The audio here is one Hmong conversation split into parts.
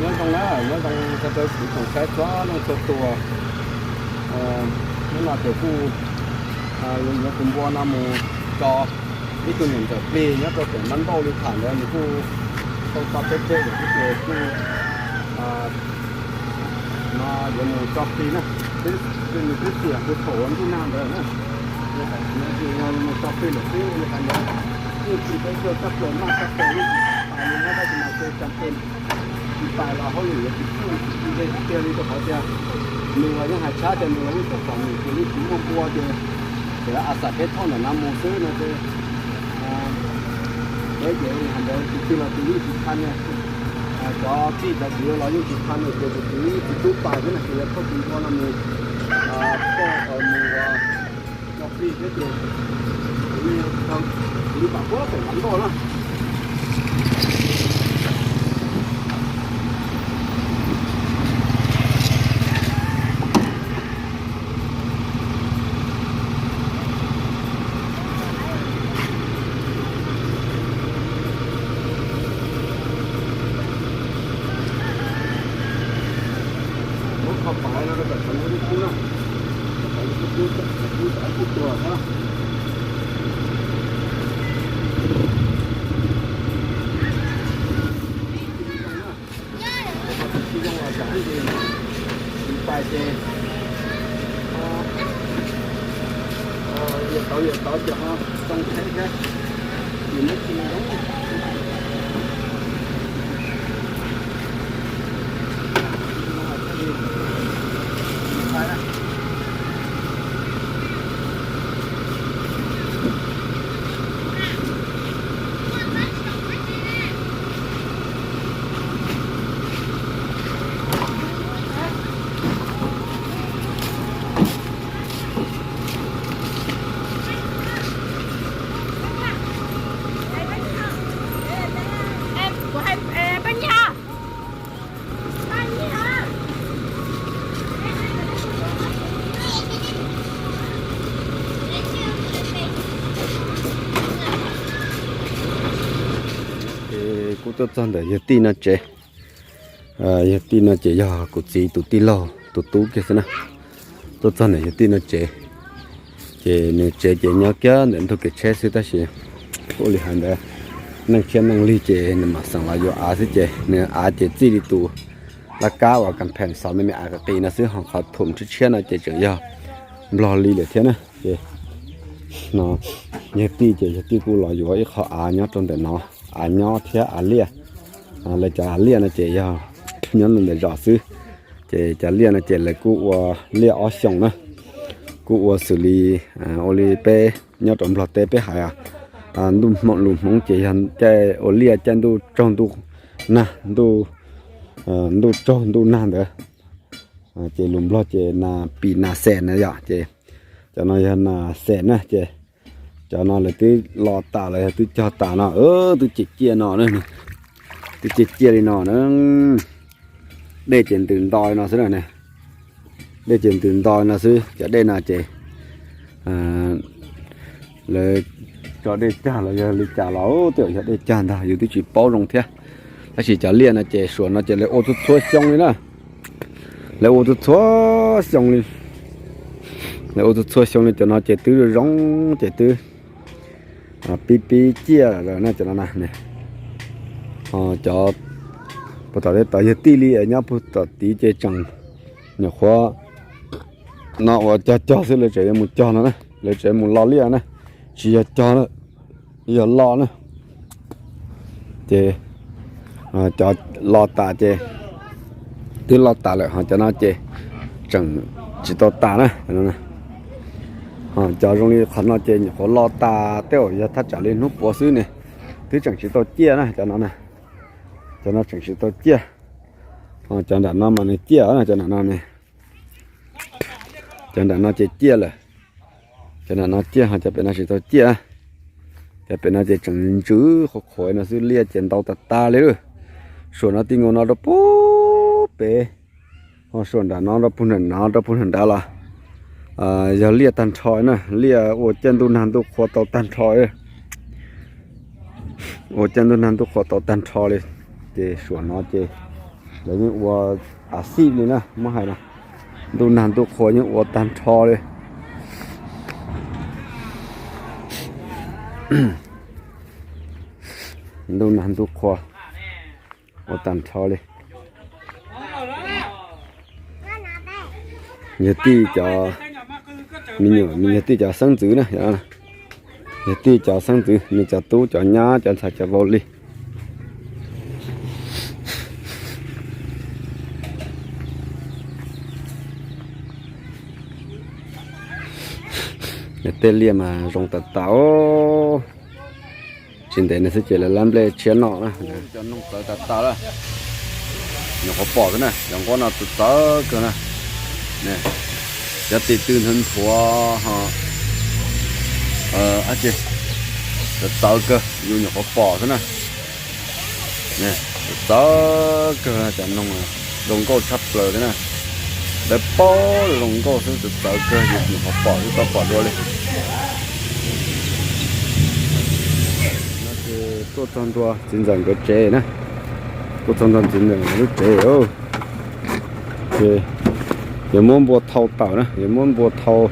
Nyob zoo na, nyob zoo txog rau tsoom saib txhua leej txhua tus. Hnub no ces kuj yuav yuav tus npua no mus tso ib tug niam ntxawm plig nyob rau pem Mab Npauj li tham ntawd, nws kuj tau tso peb peb lawm thiab ces kuj no yuav mus tso plig na. Nws twb tiam kuv thaum ua ntuj nag ntawd na, yog mus tso plig lawm xwb li hais ntawd. Yeej tsis paub xyov tshaj plaws maj tshaj plaws li, tab sis mas ces cas ces tsis pais los hauj lwm yuav tsis txuj tsis txuj ze tiag li rau qhov tias nws los yeej hais tshab tias nws los yeej txom txom nyem ces yeej tsis muaj npua ces txawm a xam peb thauj ntawm no mus xwb no ces peb ces hais ntawd tus twg los tus yeej tsis tha nws, cov txij cov kwv los yeej tsis tha nws ces tus twg tsis tub pais xwb no ces yuav thauj tus npua no mus mus ua tso plig thiab ces kuv li pam puab pem Mab Npauj na. Muab qhov pais no rau kom sawv ntxov kub na, kom sawv ntxov kub, kub tuag xwb. Tsis zoo los tsam ib ntsis pais ces yam tau yam tau ces ho too tsheb thiab, ces muab tsis zoo. Kuv tuaj txog ntawm yawg tij no tsev. Yawg tij no ces yog kuv txiv tus tij laug tus tub kiag xwb na. Tuaj txog ntawm yawg tij no tsev, ces nws tsev ces nyob kiag ntawm ntug kev tsheb xwb tab sis ua li hais ntawd, neej tshiab neej lig ces nws mam xeem los yuav av xwb ces nws av ces txij li tus laj kab uas kas pheem xauv me me av qis qis no xwb ho qhov thum tshiab tshiab no ces tseem yog nplog li lawm thiab na. Ces no yawg tij ces yawg tij kuj los yuav ib qho av nyob rau ntawm no, av nyob thiab av liaj. Lawv cov av liaj no ces yog nyob ntawm zos xwb. Ces cov liaj no ces lawv kuj ua liaj ob xyoos na, kuj ua xws li, ua li peb nyob rau Nplog teb peb hais ntuj hmoov, lus Hmoob ces yog caij ua liaj caij ntuj tsaug ntuj nag, ntuj tsaug ntuj nag ntawd. Ces lus Nplog ces nas pis nas xes na yom, ces cov no yog nas xes na ces cov no lawv twb lo tas los yog twb cog tas no, twb ciaj ciaj no, twb ciaj ciaj li no na. Dej ces ntws nto li no xwb na. Dej ces ntws nto li no xwb, cov dej no ces lawv tso dej cag los yog li cas los twb yog dej cag ntag, yus twb tsis paub zoo thiab. Tab sis cov liaj no ces suam no ces lawv ua txhua txhua xyoo li na. Lawv ua txhua txhua xyoo li. Lawv ua txhua txhua xyoo li, cov no ces twb zoo ces twb pib pib ciaj lawm na cov no na. Cov puag tom tej tod yog tij li nyob puag tom tid ces tseem nyuam qhuav no uas cog cog xwb, lawv tseem yuav mus cog no na, lawv tseem mus lo liaj na, tsis yog cog na, yog lo na. Ces cov lo tas ces twb lo tas lawm, ho cov no ces tseem tsis tau tas na. Ho cov zoo li qhov no ces nyuam qhuav lo tas tej uas yog thaj tsam li hnub puav xwb ne, twb tseem tsis tau ciaj na cov no na. Cov no tseem tsis tau ciaj. Ho cov nram no mas nws ciaj na, cov nram no ne. Cov nram no ces ciaj lawm. Cov nram no ciaj ho cov pem no tsis tau ciaj. Cov pem no ces tseem ntsws qhuav qhuav no xwb, liaj ces ntau tas tas li lawm. Suam no ti nkaus no rau puag pem, ho suam nram no rau puag nram no rau puag nram nrad los yog liaj tag nrho na, liaj ua caij ntuj nag ntuj qhua tau tag nrho. Ua caij ntuj nag ntuj qhua tau tag nrho li. Ces suam no ces Lawv yeej ua a xij li na, muab hais na, ntuj nag ntuj qhua yeej ua tag nrho li. Ntuj nag ntuj qhua ua tag nrho li. Yog tij cov me nyuam, yog tij cov xeeb ntxwv na, yog tij cov xeeb ntxwv, nws cov tub cov nyab cov ntxhais cov vauv li. Tej liaj mas zoo tas tas. Tsis ntev no xwb ces lawv lab nplej tshiab noj na. Cov noog txawv tas tas lawm. Nyuam qhuav pom xwb na, cov nquab no txawv txawv kawg na. Cov tis tw nthuav nthuav ho, txawv txawv kawg, yus nyuam qhuav pom xwb na. Txawv kawg cov noog, zoo nkauj tshaj plaws li na. Lawv paub zoo nkauj xwb, txawv txawv kawg, yus nyuam qhuav pom xwb, tau pom dua li. Tuaj txog ntua txiv ntxawm nkawd tsev na. Tuaj txog ntua txiv ntxawm nkawd lub tsev. Ces yuav muab npua thau tawm na, yuav muab npua thau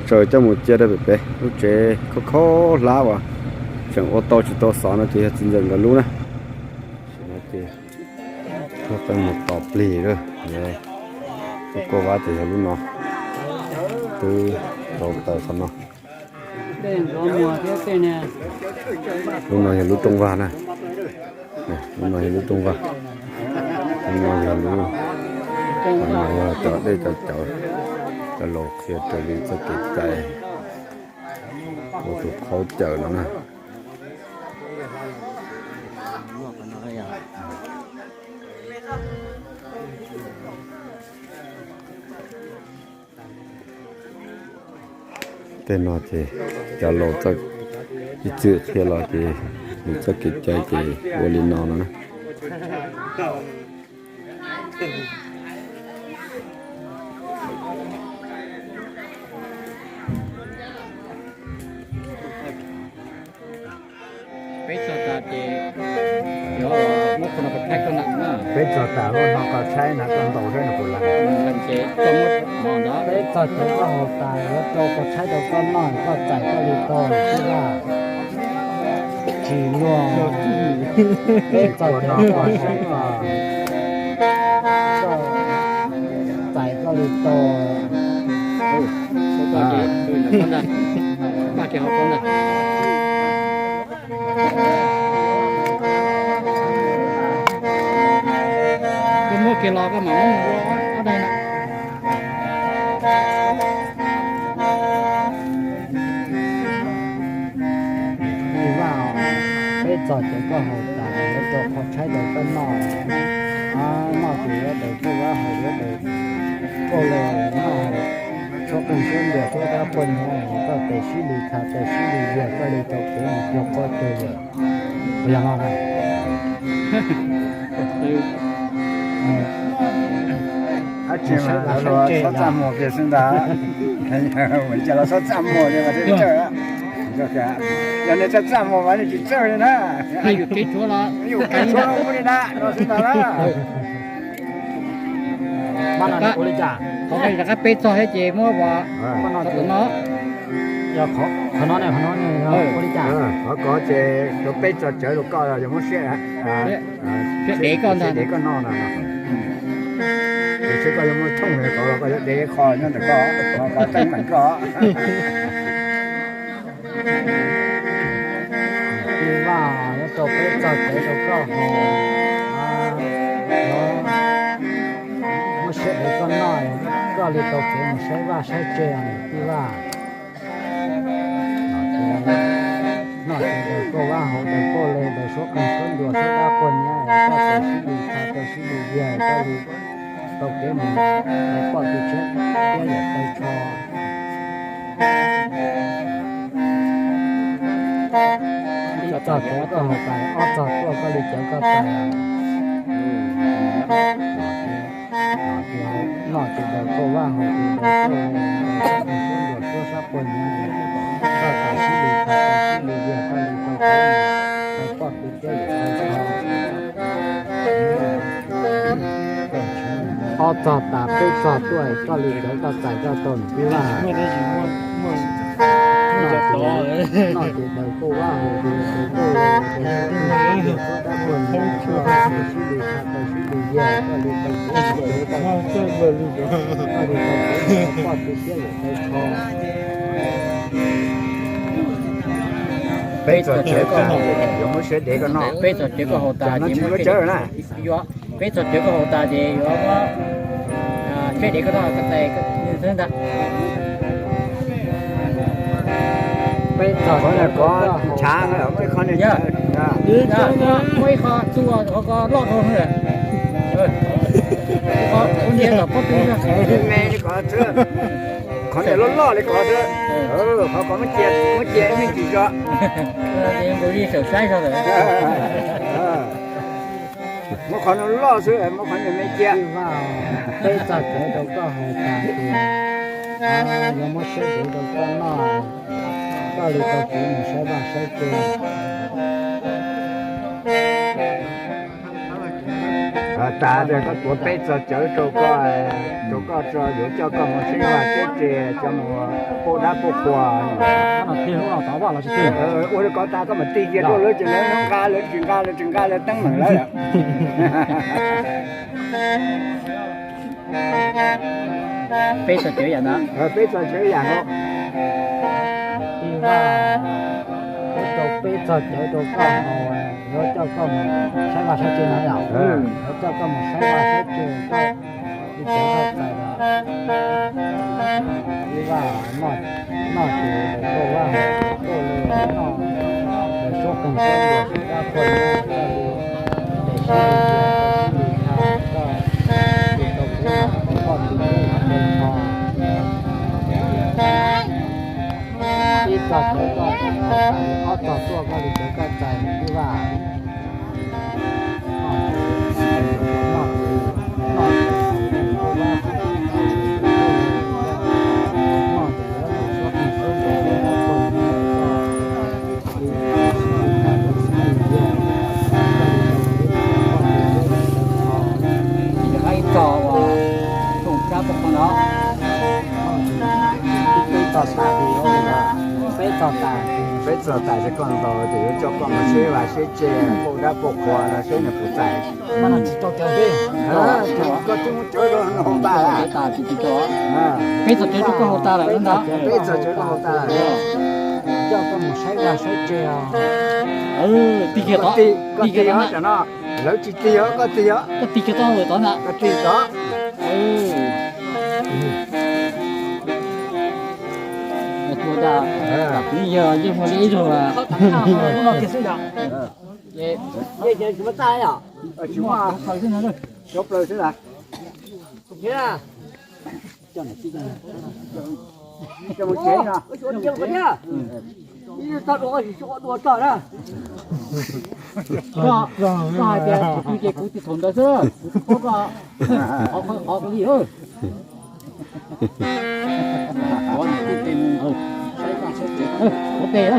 tsaws coj mus cia rau pem pem lub tsev khaub khaub hlab uas tseem ua tau tsis tau xov no ces yog txiv ntxawm nkawd lub na. Ces tuaj mus tos plig lawm. Lub kauj vab ces yog lub no, twb rau taws qhov no. Lub no yog lub rooj vag na. Lub no yog lub rooj vag. Lub no yog lub, qhov no yog cov dej cov cawv, cov laus qhia raws li txoj kev cai ua tus qhaub cawm no na. Tej no ces cov laus ib txwm qhia los ces nws txoj kev cai ces ua li no no na. Peb txog tas ces muab qhov no pov tseg koj na. Peb txog tas lub no koj tshaib na, koj ntaus seb nws puas lees. Lees ces koj muab no ntag. Peb txog ces koj haus tas yuav rau koj tshaib rau koj noj, koj txais koj li tau tij Vaj. Tsis luag. Peb txog ces koj haus tas, koj txais koj li tau. Pab ces haus koj ntag. Koj muab kiag los koj mam muab mus ua ob daig na. Tij Vaj, peb txog ces koj haus tas yuav rau qhov tshaib rau koj noj. Noj ces yuav daws kauj vab, haus yuav daws kauj le noj. Suab qeej suab ntuas suab dab quaj nyiab, koj tes sib li tha tes sib li viag, koj li tau kev mus cuag pob cag yawm. Puas yog no na? Ab tsi mas lawv los txhob txaj muag kiag xwb ntag. Ua li cas los txhob txaj muag li mas thiaj li txawj. Yog nej txhob txaj muag mas nej tsis txawj li na. Yus kev tshuav los, yus kev tshuav los ua li na, no xwb ntag na. Qhov no rov qab peb txog thiab ces muab ua, qhov no, qhov no, qhov no ua li cas? Qhov ko ces rau peb txog tsawv rau koj yog muab siab, siab dev koj ntag, siab dev koj noj ntag. Tiam sis koj yuav muaj thooj li ko los koj yuav dev qho nyob ntawm koj, qhov teeb meem koj. Tij Vaj, yuav rau peb txog kev rau koj haus, muab siab dev koj noj, koj li tau kev mus saib vaj saib tsev, Tij Vaj. Noj ces daws kauj vab, haus daws kauj le, daws suab qeej suab ntuas suab dab quaj nyiab, koj tau sib li tha tau sib li viag, koj li tau kev mus poj tus tshiab thiab yawm taw tsho. Ib txog kev koj haus tas, ob txog tuaj koj li cawv koj tas. Noj ces daws kauj vab, haus ces daws kauj le, daws suab qeej suab ntuas suab dab quaj nyiab, koj tau sib li tha tau sib li viag, koj li tau kev mus poj tus tshiab yawm taw tsho. Ob txog tas peb txog tuaj, koj li cov koj txais koj tau nws tib vaj. Noj ces daws kauj vab hauv, daws kauj, daws kauj, daws kauj dab kauj nyiaj, sib li tha tau sib li yag, koj li tau kuv, koj li tau kuv, poj tu siab yawm tau tsho. Peb txog cawv tas, yuav muab siab dev koj noj. Peb txog cawv koj haus tas ces muab siab dev. Peb txog cawv koj haus tas ces yuav muab siab dev koj noj, koj txais nws xwb ntag. Peb txog cawv koj haus tas, muab ib qho tu hauv ko loj dhau, ib qho ua ntiav tom pob tw. Qhov niag loj loj li ko xwb, qhov ko muab cia, muab cia me ntsis tso. Nkaus li saum saib zog lawm. Muab qhov no loj xwb, muab qhov niag me cia. Peb txog cawv rau koj haus tas ces yuav muab siab dev rau koj noj, koj li tau kuv mus saib vaj saib tsev. Tas tias koj tuav peb txog cawv rau koj, rau koj tso, yuav coj koj mus saib vaj saib tsev, coj mus pauj dab pauj qhua. Ua li ko tas koj mam tig kiag rau lawv ces lawv nqa lawv tsis nqa lawv tsis nqa lawv teeb meem lawm. Peb txog cawv yam no. Peb txog cawv yam no. Tij Vaj, peb txog cawv rau koj haus, yuav coj koj mus saib vaj saib tsev no yom. Yuav coj koj mus saib vaj saib tsev, koj li cawv koj txais los. Tij Vaj, noj ces daws kauj vab hauv, daws kauj li noj, daws suab qeeg suab ntuas suab dab qhuas nyob koj li, daws sib li yag koj sib li tha koj, li tau kuv mas poj tw kub mas qe tsho. Ib txog cawv koj, ob txog tuaj koj li cawv koj txais Tij Vaj. Ib txog uas tsoom sab poj koob no, peb txog tas, peb txog tas ces koj ntaus ces yuav coj koj mus saib vaj saib tsev, pauj dab pauj qhua no saib nws puas txais. Koj twb muab cawv rau haus tas lawm. Peb txog cawv rau koj haus tas lawm ntag. Peb txog cawv rau haus tas lawm. Coj koj mus saib vaj saib tsev os. Tig kiag tod, koj tig kiag tod no. Lawv tsis tig os, koj tig os. Koj tig kiag tod lawm tod ntag. Koj tig tod. Ua tua tas, tam kwv yawg yeej muaj li ib zaug. Tsis muaj plaws xwb na. Koj hais tias kuv twb ces kuv tis thaum ntawd xwb, kuv twb paub koj qhov li. Ua tes,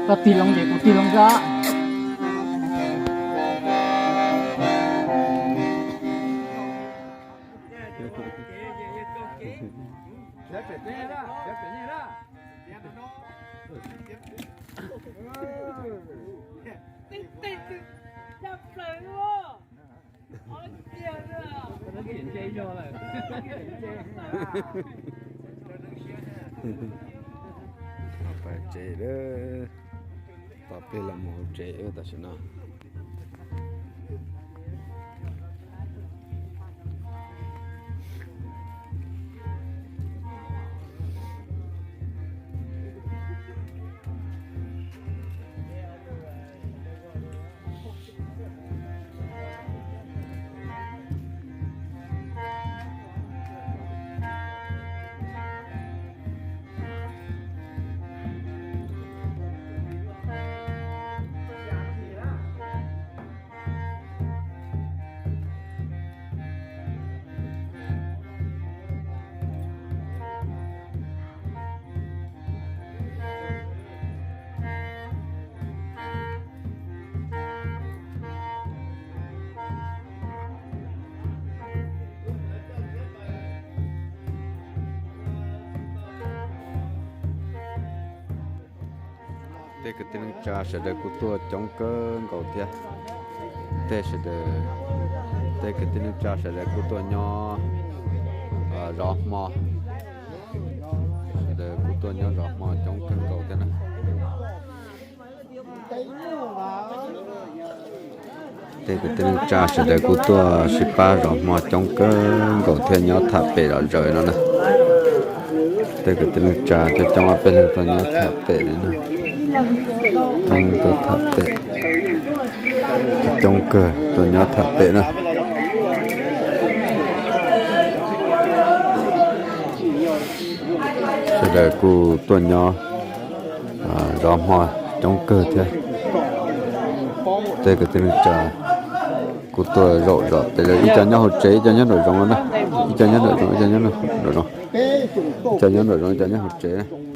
koj tig loo ces kuv tig loo xwb. Los pais tsev lawm, tos peb los mus hauv tsev tam sim no. Tej kwv tij neej tsa sawv daws kuj tuaj coob kawg nkaus thiab. Tej sawv daws, tej kwv tij neej tsa sawv daws kuj tuaj nyob zov hmo. Sawv daws kuj tuaj nyob zov hmo coob kawg nkaus thiab na. Tej kwv tij neej tsa sawv daws kuj tuaj sib pab zov hmo coob kawg nkaus thiab nyob tham pem zom zaws no na. Tej kwv tij neej tsa coob coob ob peb leeg tuaj nyob tham pem li na. Tuaj tham pem, coob kawg tuaj nyob tham pem na. Sawv daws kuj tuaj nyob zov hmo coob kawg thiab. Tej kwv tij neej tsa kuj tuaj zaum zov pem, ib co nyob hauv tsev, ib co nyob nraum zoov no na. Ib co nyob nraum zoov, ib co nyob nraum zoov, ib co nyob nraum zoov, ib co nyob hauv tsev.